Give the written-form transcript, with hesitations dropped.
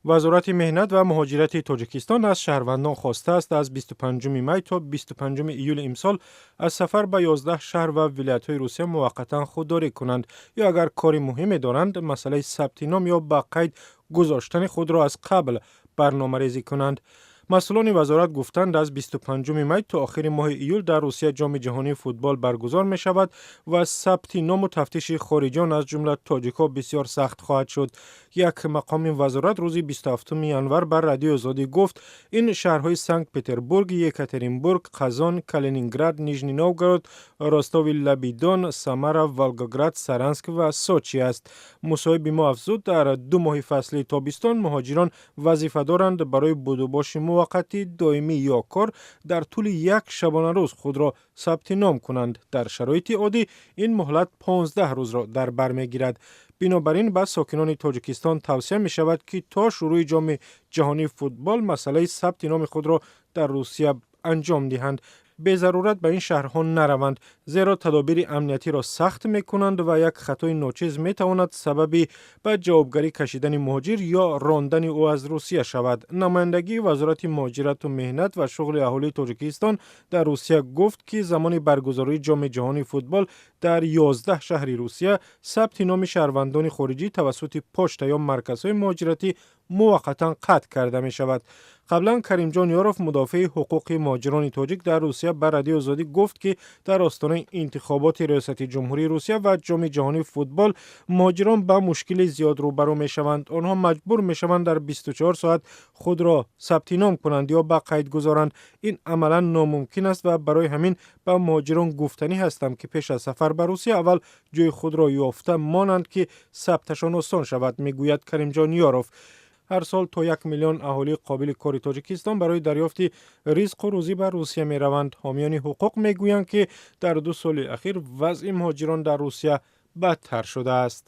Вазорати меҳнат ва муҳоҷирати Тоҷикистон аз шаҳрвандон хостааст, аз 25 май то 25 июли имсол аз сафар ба 11 шаҳр ва вилоятҳои Русия муваққатан худдорӣ кунанд ё агар кори муҳиме доранд, масъалаи сабти ном ё ба қайд гузоштани худро аз қабл барномарезӣ кунанд. Масъулони вазорат гуфтанд, аз 25 май то охири моҳи июл дар Русия Ҷоми ҷаҳонии футбол баргузор мешавад ва сабти ному тафтиши хориҷиён, аз ҷумла тоҷикҳо, бисёр сахт хоҳад шуд. Як мақоми вазорат рӯзи 27 январ ба Радиои Озодӣ гуфт, ин шаҳрҳои Санкт Петербург, Екатеринбург, Қазон, Калининград, Нижний Новгород, Ростови лаби Дон, Самара, Волгоград, Саранск ва Сочи аст. Мусоҳиби мо афзуд, дар 2 моҳи фасли тобистон муҳоҷирон вазифа доранд барои будубоши муваққатӣ, доимӣ ё кор дар тӯли як шабонарӯз худро сабти ном кунанд. Дар шароити оддӣ ин муҳлат 15 рӯзро дар бар мегирад. Бинобар ин ба сокинони Тоҷикистон тавсия мешавад, ки то шурӯъи Ҷоми ҷаҳонии футбол масъалаи сабти номи худро дар Русия анҷом диҳанд, безарурат ба ин шаҳрҳо нараванд, зеро тадобири амниятиро сахт мекунанд ва як хатои ночиз метавонад сабаби ба ҷавобгарӣ кашидани муҳоҷир ё рондани ӯ аз Русия шавад. Намояндагии Вазорати муҳоҷирату меҳнат ва шуғли аҳолии Тоҷикистон дар Русия гуфт, ки замони баргузории Ҷоми ҷаҳонии футбол дар 11 шаҳри Русия сабти номи шаҳрвандони хориҷӣ тавассути почта ё марказҳои муҳоҷиратӣ муваққатан қатъ карда мешавад. Қаблан Каримҷон Ёров, мудофеи ҳуқуқи муҳоҷирони тоҷик дар Русия, ба Радиои Озодӣ гуфт, ки дар остонаи интихоботи риёсати ҷумҳурии Русия ва Ҷоми ҷаҳонии футбол муҳоҷирон ба мушкили зиёд рӯбарӯ мешаванд. Онҳо маҷбур мешаванд дар 24 соат худро сабти ном кунанд ё ба қайд гузоранд. Ин амалан номумкин аст ва барои ҳамин ба муҳоҷирон гуфтанӣ ҳастам, ки пеш аз сафар ба Русия аввал ҷои худро ёфта монанд, ки сабташон осон шавад, мегӯяд Каримҷон Ёров. Ҳар сол то 1 миллион аҳолии қобили кори Тоҷикистон барои дарёфти ризқу рӯзӣ ба Русия мераванд. Ҳомиёни ҳуқуқ мегӯянд, ки дар 2 соли ахир вазъи муҳоҷирон дар Русия бадтар шудааст.